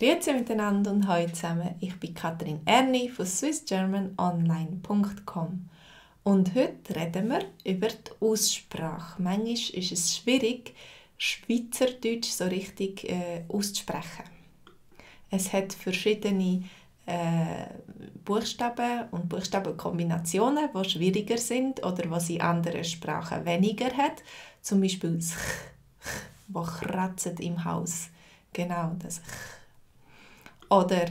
Grüezi miteinander und hallo zusammen. Ich bin Katrin Erni von swissgermanonline.com und heute reden wir über die Aussprache. Manchmal ist es schwierig, Schweizerdeutsch so richtig auszusprechen. Es hat verschiedene Buchstaben und Buchstabenkombinationen, die schwieriger sind oder was in anderen Sprachen weniger hat. Zum Beispiel das das kratzt im Haus. Genau, das Oder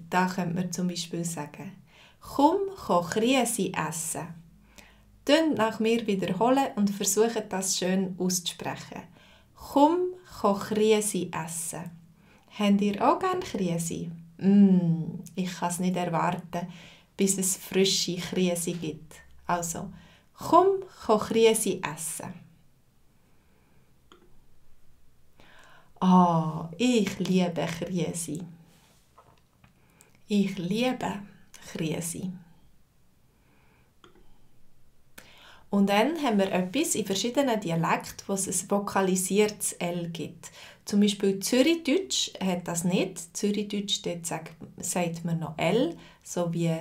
da könnte man zum Beispiel sagen, komm, Kriesi essen. Dann nach mir wiederholen und versuchen, das schön auszusprechen. Komm, Kriesi essen. Habt ihr auch gerne Kriesi? Ich kann es nicht erwarten, bis es frische Kriesi gibt. Also, komm, Kriesi essen. Ich liebe Kriesi. Ich liebe Kriesi. Und dann haben wir etwas in verschiedenen Dialekten, wo es ein vokalisiertes L gibt. Zum Beispiel Zürichdeutsch hat das nicht. Zürichdeutsch, dort sagt man noch L, so wie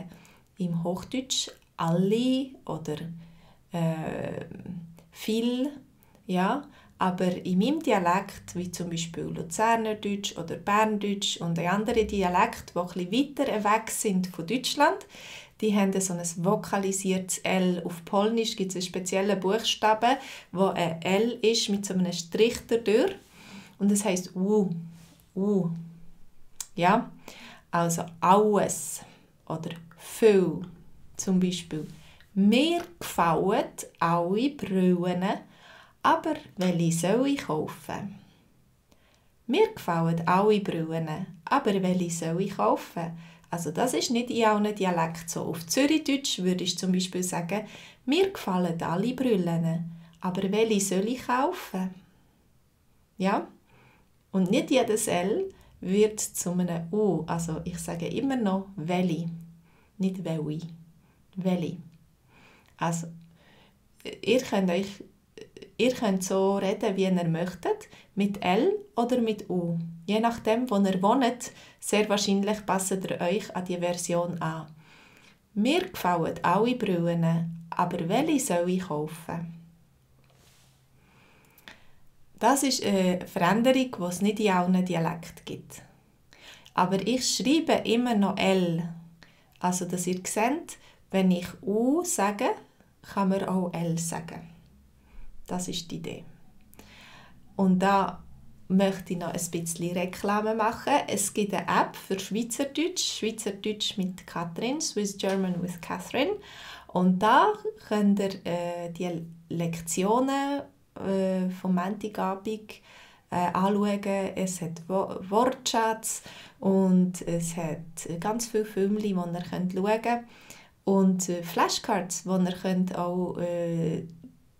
im Hochdeutsch alle oder viel. Ja. Aber in meinem Dialekt, wie zum Beispiel Luzernerdeutsch oder Berndeutsch und andere Dialekte, die etwas weiter weg sind von Deutschland, die haben so ein vokalisiertes L. Auf Polnisch gibt es einen speziellen Buchstaben, wo ein L ist mit so einem Strich dadurch. Und das heisst U. U. Ja? Also alles oder viel. Zum Beispiel. Mir gefallen alle Brillen, aber welche soll ich kaufen? Mir gefallen alle Brillen, aber welche soll ich kaufen? Also das ist nicht in allen Dialekten so. Auf Zürichdeutsch würde ich zum Beispiel sagen, mir gefallen alle Brillen, aber welche soll ich kaufen? Ja? Und nicht jedes L wird zu einem U. Also ich sage immer noch welche, nicht welche. Welche. Also ihr könnt so reden, wie ihr möchtet, mit L oder mit U. Je nachdem, wo ihr wohnt, sehr wahrscheinlich passt ihr euch an die Version an. Mir gefallen alle Brillen, aber welche soll ich kaufen? Das ist eine Veränderung, die es nicht in allen Dialekten gibt. Aber ich schreibe immer noch L. Also, dass ihr seht, wenn ich U sage, kann man auch L sagen. Das ist die Idee. Und da möchte ich noch ein bisschen Reklame machen. Es gibt eine App für Schweizerdeutsch, Schweizerdeutsch mit Katrin, Swiss German with Catherine. Und da könnt ihr die Lektionen vom Montagabend anschauen. Es hat Wortschatz und es hat ganz viele Filme, die ihr schauen könnt. Und Flashcards, die ihr könnt auch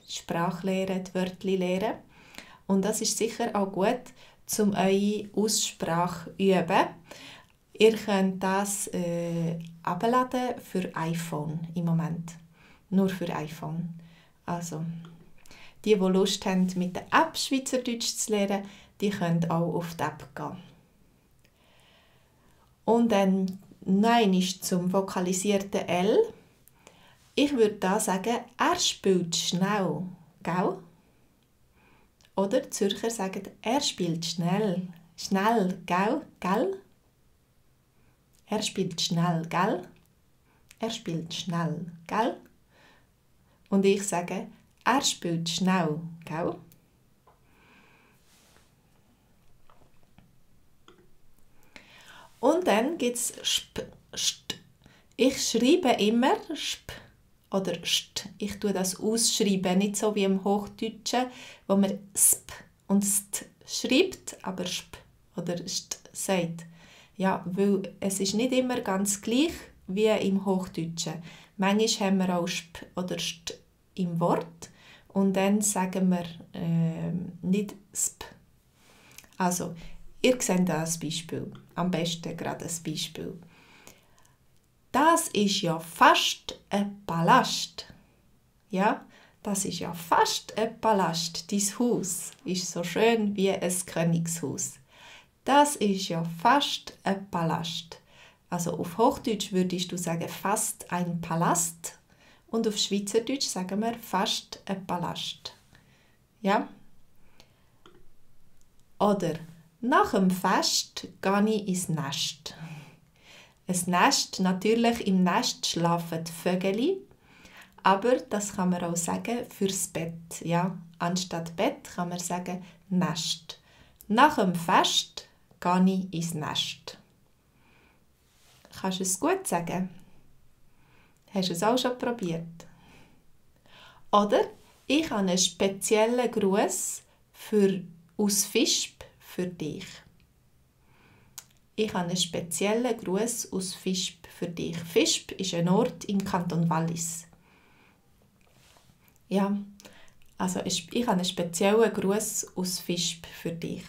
Sprache lernen, die Wörter lernen. Und das ist sicher auch gut, um eure Aussprache zu üben. Ihr könnt das abladen für iPhone im Moment. Nur für iPhone. Also, die Lust haben, mit der App Schweizerdeutsch zu lernen, die können auch auf die App gehen. Und dann nein zum vokalisierten L. Ich würde da sagen, er spielt schnell, gell? Oder die Zürcher sagen, er spielt schnell. Schnell, gell? Gell? Er spielt schnell, gell? Er spielt schnell, gell? Und ich sage, er spielt schnell, gell? Und dann gibt es sp, st. Ich schreibe immer sp oder st. Ich tue das ausschreiben, nicht so wie im Hochdeutschen, wo man sp und st schreibt, aber sp oder st sagt. Ja, weil es ist nicht immer ganz gleich wie im Hochdeutschen. Manchmal haben wir auch sp oder st im Wort und dann sagen wir nicht sp. Also, ihr seht da ein Beispiel. Am besten gerade ein Beispiel. Das ist ja fast ein Palast. Ja, das ist ja fast ein Palast. Dein Haus ist so schön wie ein Königshaus. Das ist ja fast ein Palast. Also auf Hochdeutsch würdest du sagen fast ein Palast und auf Schweizerdeutsch sagen wir fast ein Palast. Ja? Oder nach dem Fest gehe ich ins Nest. Ein Nest, natürlich im Nest schlafen die Vögel, aber das kann man auch sagen fürs Bett. Ja? Anstatt Bett kann man sagen Nest. Nach dem Fest gehe ich ins Nest. Kannst du es gut sagen? Hast du es auch schon probiert? Oder ich habe einen speziellen Gruß aus Visp für dich. Ich habe einen speziellen Gruß aus Visp für dich. Visp ist ein Ort im Kanton Wallis. Ja, also ich habe einen speziellen Gruß aus Visp für dich.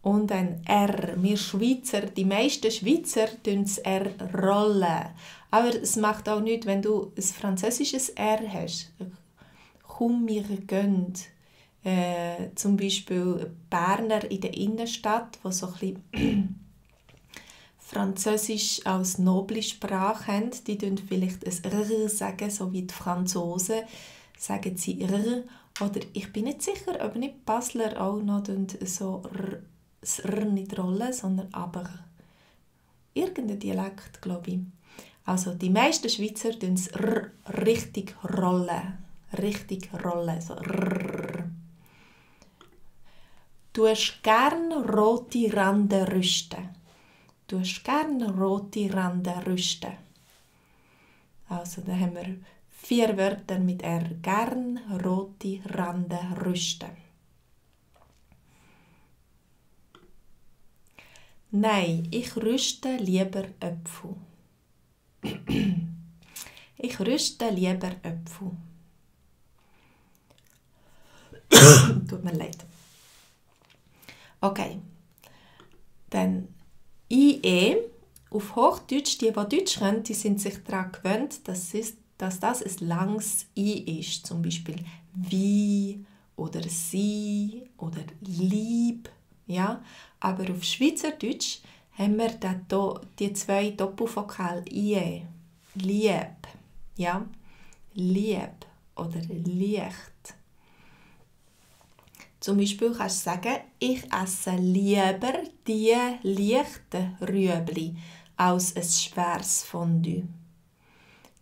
Und ein R. Wir Schweizer, die meisten Schweizer rollen das R rollen. Aber es macht auch nichts, wenn du ein französisches R hast. Komm, wir gehen. Zum Beispiel Berner in der Innenstadt, wo so ein bisschen Französisch als noble Sprache haben, die sagen vielleicht ein R sagen, so wie die Franzosen sagen sie R. Oder ich bin nicht sicher, ob nicht Basler auch noch so das R nicht rollen, sondern aber irgendein Dialekt, glaube ich. Also die meisten Schweizer rollen das R richtig rollen. Richtig rollen, so R. Du hast gern rote Rande rüsten. Du hast gern rote Rande rüsten. Also da haben wir 4 Wörter mit R. Gern rote Rande rüsten. Nein, ich rüste lieber Äpfel. Ich rüste lieber Äpfel. Tut mir leid. Okay. Dann IE. Auf Hochdeutsch, die Deutsch können, die sind sich daran gewöhnt, dass das ein langes I ist. Zum Beispiel wie oder sie oder lieb. Ja? Aber auf Schweizerdeutsch haben wir die 2 Doppelvokale IE. Lieb. Ja? Lieb oder Licht. Zum Beispiel kannst du sagen, ich esse lieber die leichten Rüebli als ein schweres Fondue.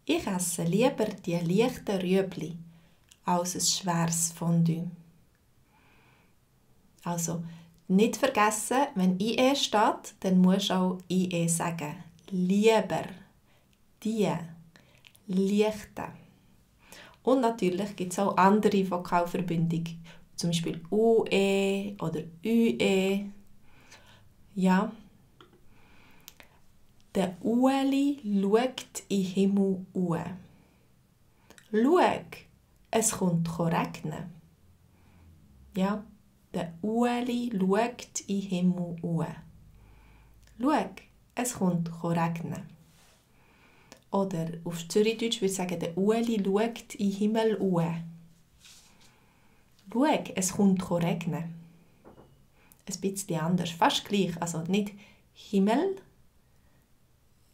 Ich esse lieber die leichten Rüebli als ein schweres Fondue. Also, nicht vergessen, wenn IE steht, dann musst du auch IE sagen. Lieber, die, leichten. Und natürlich gibt es auch andere Vokalverbindungen. Zum Beispiel UE oder UE. Ja. Der Ueli schaut in den Himmel an. Schau, es kommt regnen. Ja. Der Ueli schaut in den Himmel an. Schau, es kommt regnen. Oder auf Zürichdeutsch würde ich sagen, der Ueli schaut in den Himmel an. Schau, es kommt regnen. Ein bisschen anders, fast gleich. Also nicht Himmel,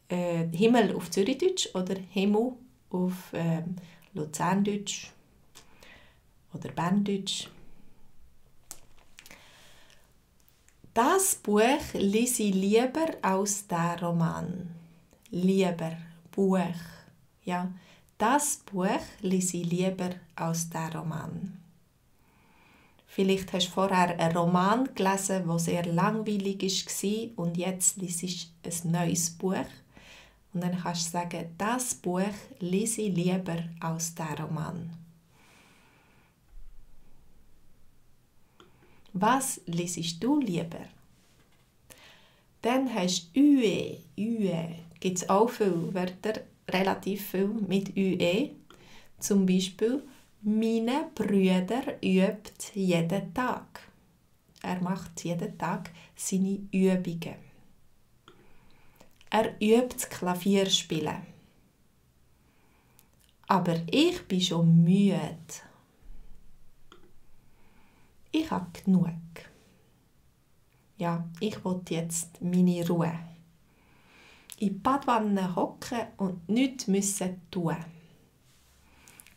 Himmel auf Zürichdeutsch oder Himmel auf Luzerndeutsch oder Berndeutsch. Das Buch lese ich lieber als der Roman. Lieber Buch. Ja, das Buch lese ich lieber als der Roman. Vielleicht hast du vorher einen Roman gelesen, der sehr langweilig war und jetzt liest du ein neues Buch. Und dann kannst du sagen, das Buch lese ich lieber als der Roman. Was liest du lieber? Dann hast du UE. UE gibt es auch viele Wörter, relativ viel mit UE. Zum Beispiel, meine Brüder übt jeden Tag. Er macht jeden Tag seine Übungen. Er übt das Klavierspielen. Aber ich bin schon müde. Ich Ich habe genug. Ja, ich will jetzt meine Ruhe. In die Badwanne hocken und nichts müssen tun.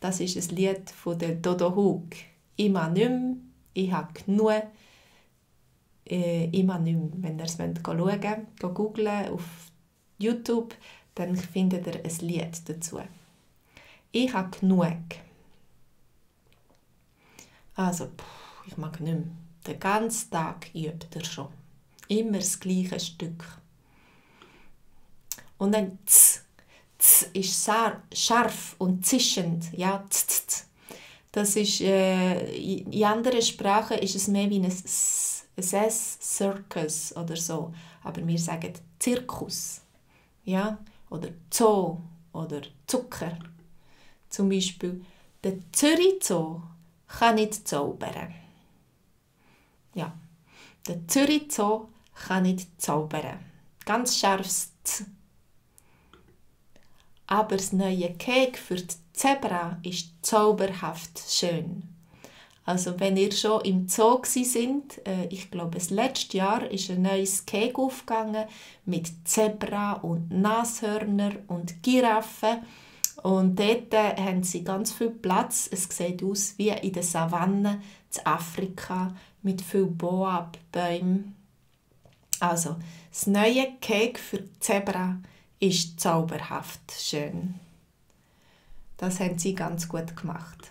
Das ist ein Lied von der Dodo Hug. Ich mag nicht mehr, ich habe genug. Ich mag nicht mehr. Wenn ihr es schauen wollt, googlen auf YouTube, dann findet ihr ein Lied dazu. Ich habe genug. Also, ich mag nicht mehr. Den ganzen Tag übt er schon. Immer das gleiche Stück. Und dann z. Z ist scharf und zischend. Ja, z, z, z. Das ist, in anderen Sprachen ist es mehr wie ein Circus oder so. Aber wir sagen Zirkus. Ja? Oder Zoo oder Zucker. Zum Beispiel, der Zürich Zoo kann nicht zaubern. Ja, der Zürich Zoo kann nicht zaubern. Ganz scharfes Z. Aber das neue Cake für die Zebra ist zauberhaft schön. Also wenn ihr schon im Zoo sind, ich glaube, das letzte Jahr ist ein neues Cake aufgegangen mit Zebra und Nashörner und Giraffen. Und dort haben sie ganz viel Platz. Es sieht aus wie in der Savanne in Afrika mit vielen Boabbäumen. Also, das neue Cake für die Zebra ist zauberhaft schön. Das haben sie ganz gut gemacht.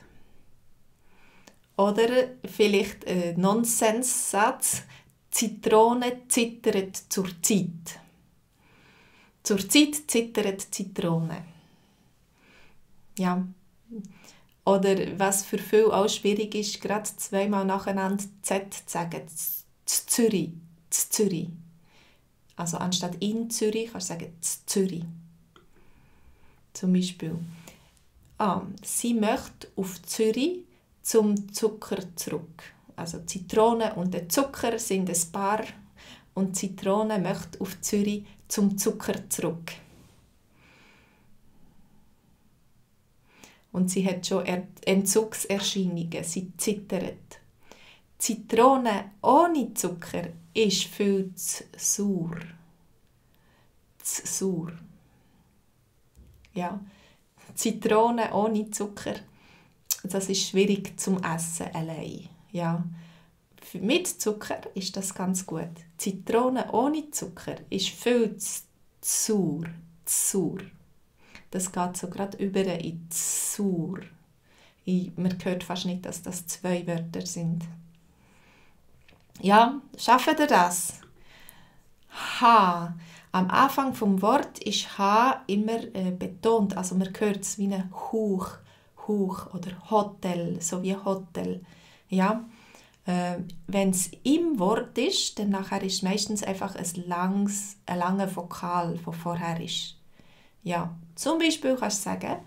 Oder vielleicht ein Nonsenssatz: Zitrone zittert zur Zeit. Zur Zeit zittert Zitrone. Ja. Oder was für viele auch schwierig ist, gerade zweimal nacheinander Z zu sagen. Zürich. Zürich. Also anstatt in Zürich kannst du sagen Zürich. Zum Beispiel. Sie möchte auf Zürich zum Zucker zurück. Also Zitrone und der Zucker sind ein Paar und Zitrone möchte auf Zürich zum Zucker zurück. Und sie hat schon Entzugserscheinungen, sie zittert. Zitrone ohne Zucker ist viel zu sauer. Zu sauer. Ja. Zitrone ohne Zucker, das ist schwierig zum Essen allein. Ja. Mit Zucker ist das ganz gut. Zitrone ohne Zucker ist viel zu sauer. Zu sauer. Das geht so gerade über in sauer. Man hört fast nicht, dass das 2 Wörter sind. Ja, schaffen ihr das? H. Am Anfang vom Wort ist H immer betont. Also man hört es wie ein Huch, Huch oder Hotel, so wie Hotel. Ja? Wenn es im Wort ist, dann nachher ist es meistens einfach ein langer Vokal, der vorher ist. Ja, zum Beispiel kannst du sagen,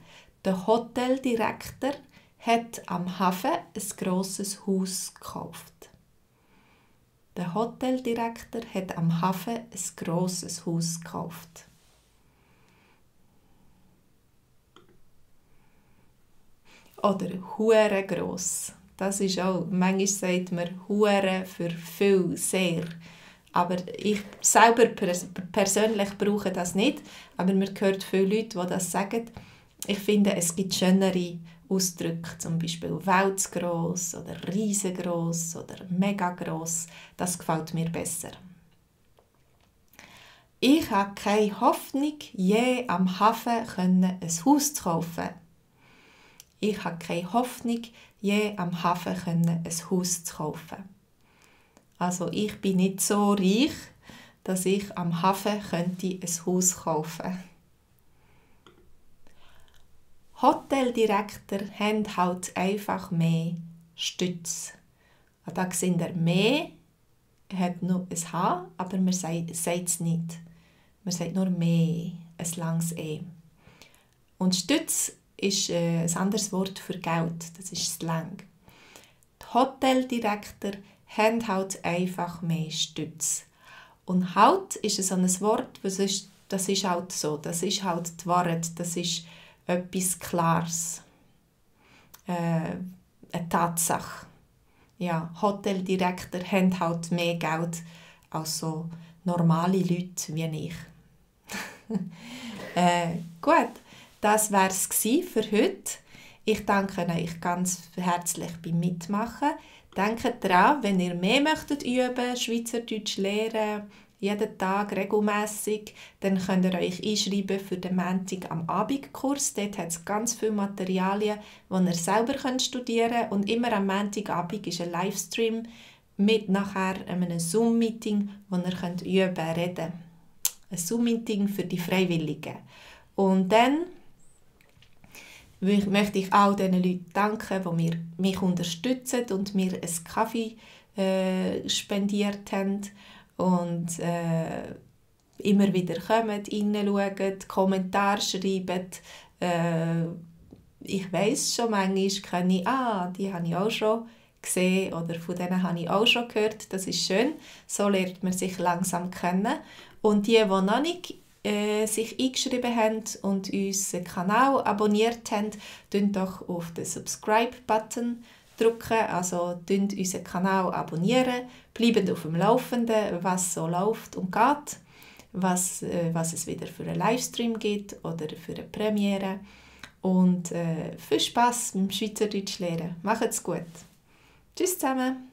der Hoteldirektor hat am Hafen ein grosses Haus gekauft. Der Hoteldirektor hat am Hafen ein grosses Haus gekauft. Oder hure gross. Das ist auch, manchmal sagt man hure für viel, sehr. Aber ich selber persönlich brauche das nicht. Aber man hört viele Leute, die das sagen. Ich finde, es gibt schönere Ausdrücke, zum Beispiel weltgross oder riesengroß oder mega gross. Das gefällt mir besser. Ich habe keine Hoffnung, je am Hafen ein Haus zu kaufen. Ich habe keine Hoffnung, je am Hafen ein Haus zu kaufen. Also ich bin nicht so reich, dass ich am Hafen ein Haus kaufen könnte. Hoteldirektor haben halt einfach mehr Stütz. Da sehen wir mehr, hat nur ein H, aber man sagt es nicht. Man sagt nur mehr, ein langes E. Und Stütz ist ein anderes Wort für Geld, das ist Slang. Die Hoteldirektor haben halt einfach mehr Stütz. Und halt ist so ein Wort, das ist halt so, das ist halt die Wahrheit, das ist etwas Klares, eine Tatsache. ja, Hoteldirektor haben halt mehr Geld als so normale Leute wie ich. Gut, das war es für heute. Ich danke euch ganz herzlich beim Mitmachen. Denkt daran, wenn ihr mehr möchtet üben, Schweizerdeutsch lernen, jeden Tag regelmässig, dann könnt ihr euch einschreiben für den Montag am Abendkurs. Dort hat es ganz viele Materialien, die ihr selber studieren könnt. Und immer am Montagabend ist ein Livestream mit nachher einem Zoom-Meeting, wo ihr könnt üben, reden. Ein Zoom-Meeting für die Freiwilligen. Und dann möchte ich all den Leuten danken, die mich unterstützen und mir einen Kaffee spendiert haben und immer wieder kommen, reinschauen, Kommentare schreiben. Ich weiss schon manchmal, die habe ich auch schon gesehen oder von denen habe ich auch schon gehört. Das ist schön, so lernt man sich langsam kennen. Und die noch nicht sich eingeschrieben haben und unseren Kanal abonniert haben, drückt doch auf den Subscribe-Button drücken, also unseren Kanal abonnieren, bleiben auf dem Laufenden, was so läuft und geht, was es wieder für einen Livestream gibt oder für eine Premiere. Und viel Spass beim Schweizerdeutsch lernen. Macht's gut. Tschüss zusammen.